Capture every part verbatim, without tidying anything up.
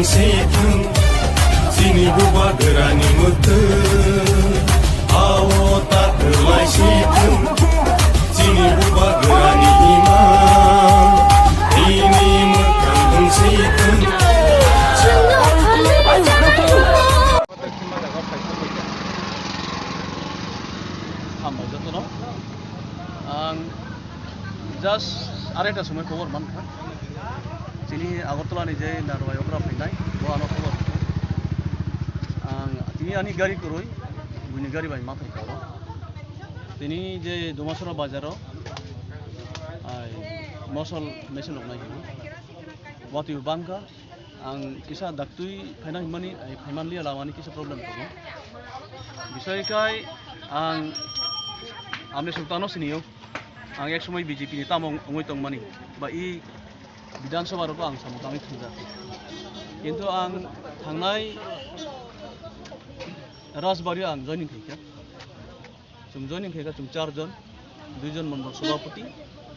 Sithung, chini bubagrani mwtwng, ao tatlai sithung, chini bubagrani imang, bini mwkhang wng sithung. Hambai jotono. Ang just areita somoi khobor mankha. Chini Agartala ni je Narwai okra phainai, bo ano khobor. Ang tini ani gari kwrwi, bini gari bai ma phaikha o. Tini je Dumasora bazar o, ai, mosol mechine rok nai hino. Watwi bangkha, ang kisa daktwi phaina himani, ai, phaimanliya lamani kisa problem tongo. Bisoi khai ang amni sultano sinio. Ang ek somoi B J P ni tamo wngwi tongmani, ba i Bidhan Sabha rogo ang samung tangwi thangjakha. Kintu ang thangnai Rajbari o ang joining khaikha. Chwng joining khaikha chwng char jon, dui jon Mondol Sabhapati,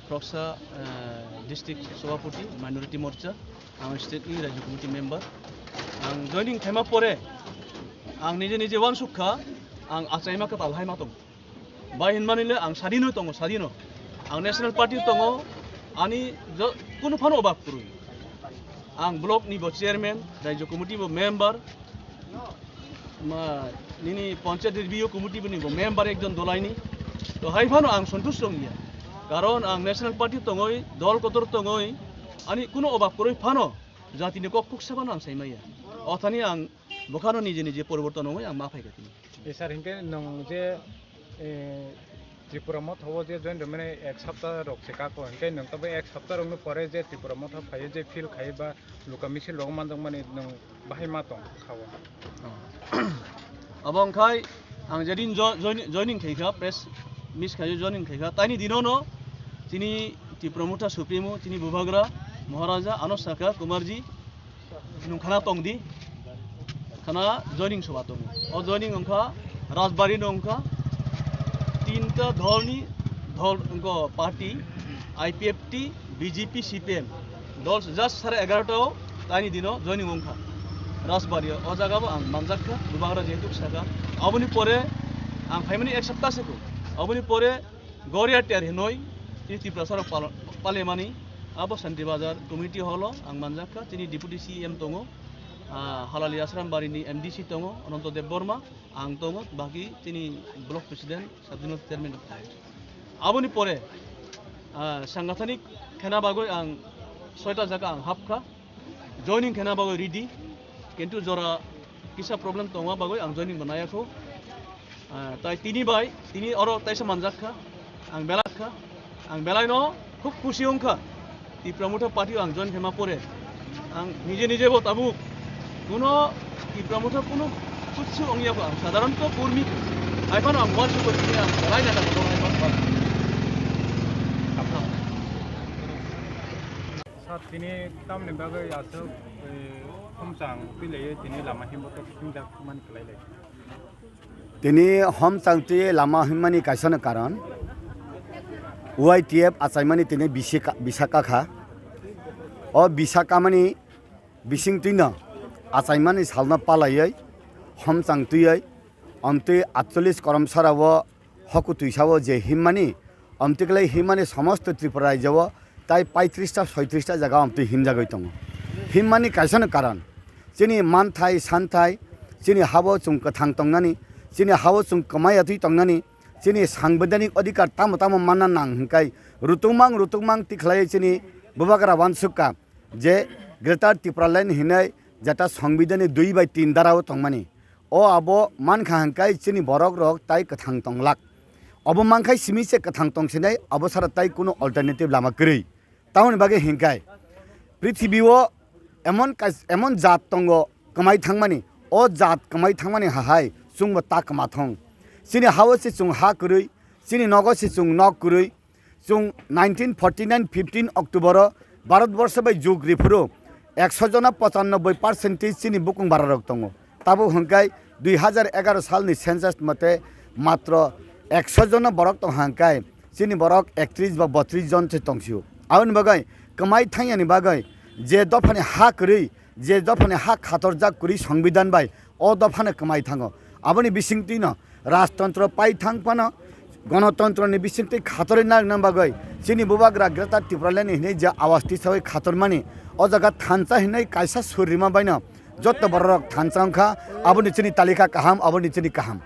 khoroksa, eh, District Sabhapati, Minority Morcha, ang state ni Rajya Committee member. Ang joining khaima pore ang nije nije uansuk kha, ang achaima kwtal hai ma tong. Bai hinmani le ang sadino tongo, sadino. Ang National Party tongo, ani jo-, kunu phano obak kwrwi. Ang block ni bo chairman, Rajya Committee bo member, ma, nini Panchayat Review Committee bo ni bo member ekjon dolaini. To hai phano ang santush tongya. Karon ang National Party tongoi, dol kotor tongoi, ani kunu obak kwrwi phano jatini kok kuksa phano ang saimaya. Othani ang bokhano nije nije poriborton wngwi ang ma phaikha tini. E sir, hinkhe nwng je, e, Tripura Motha o je join rwmani ek sapta rok se kako, hinkhe nwng tabo ek sapta rokni pore je Tripura Motha phaio je feel khai ba luka misil rok manjakmani nwng bahai ma tong kha o? Abo wngkhai ang jedin jo-, join-, joining khaikha, press meet khaio, joining khaikha, taini dinono chini Tripura Motha Supremo, chini Bubagra Maharaja ano sakha Kumarji, nwng khana tongdi, khana joining soba tongo. O joining wngkha Rajbari no wngkha tinta dholni dhol wngkha party, I P F T, B J P, C P M. Dol just sare egarota o taini dino joining wngkha Rajbari o. O jaga bo ang manjak kha, Bubagra jehetu sakha. Aboni pore ang phaimani ek sapta se ko. Aboni pore Goria ter hinoi, tini Tiprasa rok pal-, palemani, abo Santi Bazar community hall o ang manjak kha, tini Deputy C E M tongo, ah, Halali Ashram Bari ni M D C tongo, Ananto Debbarma, ang tongo, baki tini block president, sub zonal chairman rok tongo. Aboni pore, ah, sangathanik khena bagoi ang soita jaga ang hap kha, joining khena bagoi ready, kintu jora kisa problem tongma bagoi ang joining bo naya kho. Ah, tai tini bai, tini oro taisa manjak kha, ang belak kha, ang belai no khub khusi wng kha. Tipra Motha party o ang join khaima pore, ang nije nije bo tabuk kuno Tipra Motha kuno kuchu wng ya kho, ang sadharanto kurmi, hai phano ang uansuk kha tini ang belai nana kha, hai phano. Sir, tini tamni bagwi aswk, eh, homchang twi laiwi tini lama himbo tok hingjak mani kwlai lai? Tini homchang twi lama himmani kaisano karon, Y T F achaimani tini bisi ka-, bisa kakha. O bisa kamani bising twino achaimani salno palaiwi homchang twiwi omtwi atchollish koromsara o hoku twisao je himmani, omtwi kwlai himmani somosto Tripura rajyo o tai paitris ta soitris ta jaga omtwi himjagwi tongo. Himmani kaisano karon, chini manthai santhai, chini habo chwng kwthang tongnani, chini habo chwng kwmai atwi tongnani, chini sangbidhanik adhikar tamo tamo manna nang hwnkhe rutungmang rutungmang tikhlai chini bubagra uansukha je Greater Tipraland hinwi jeta songbidhani dui bai tin dara o tongmani. O abo mankha hwnkhe chini borok rok tai kwthang tonglak. Obo mankhe simi se kwthang tongsinai, abo sara tai kunu alternative lama kwrwi. Tamoni bagwi hwnkhe prithibi o emon kais-, emon jat tongo kwmai thangmani, o jat kwmai thangmani hahai chwngbo ta kwma thong. Chini hao se chwng ha kwrwi, chini nogo se chwng nok kwrwi, Chwng nineteen forty nine fifteen October o Bharat borsho bai jug riphuru ekso jona pochanobboi percent twi chini bukung bararok tongo. Tabuk hwnkhe dui hazar egaroh salni census mote matro ekso jona borok tong hwnkhe chini borok ektris ba botris jon se tongsio. Aboni bagwi kwmai thangyani bagwi je dophani ha kwrwi je dophani ha khatorjak kwrwi Songbidan bai, o dophano kwmai thango. Aboni bisingtwino rajtontro pai thang phano gonotontroni bisingtwi khatorwi narwkna bagwi chini bubagra Greater Tipraland ni hinwi je awas tisawi khatormani, o jaga thansa hinwi kaisa sur rima baino joto bororok thansa wngkha. Aboni chini talika kaham, aboni chini kaham.